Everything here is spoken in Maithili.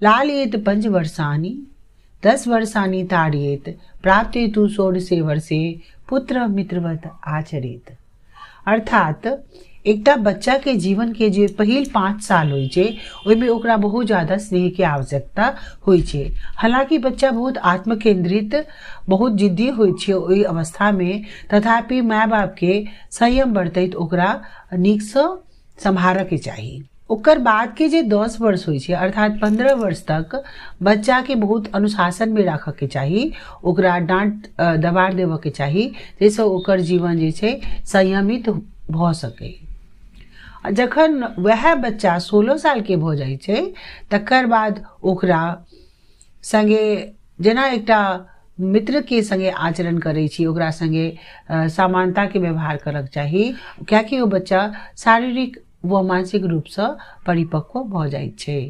लालयेत पंच वर्षाणि 10 वर्षाणि ताड़येत प्राप्ते तु षोडशे वर्षे पुत्र मित्रवत आचरेत। अर्थात एकटा बच्चाके जीवनके जे पहिल 5 साल होइ छै ओहिमे ओकरा बहुत ज़्यादा स्नेहके आवश्यकता होइ छै। हालाँकि बच्चा बहुत आत्मकेंद्रित, बहुत जिद्दी होइ छै ओहि अवस्थामे, तथापि माय बापके संयम बरतैत ओकरा नीकसँ सम्हारऽके चाही। ओकर बादके जे 10 वर्ष होइ छै अर्थात 15 वर्ष तक बच्चाके बहुत अनुशासनमे राखऽके चाही, ओकरा डाँट दबार देबऽके चाही जाहिसँ ओकर जीवन जे छै संयमित भऽ सकै। आ जखन वएह बच्चा 16 सालके भऽ जाइ छै तकर बाद ओकरा सङ्गे जेना एकटा मित्रके सङ्गे आचरण करै छी ओकरा सङ्गे समानताके व्यवहार करऽके चाही, कियाकि ओ बच्चा शारीरिक व मानसिक रूपसँ परिपक्व भऽ जाइ छै।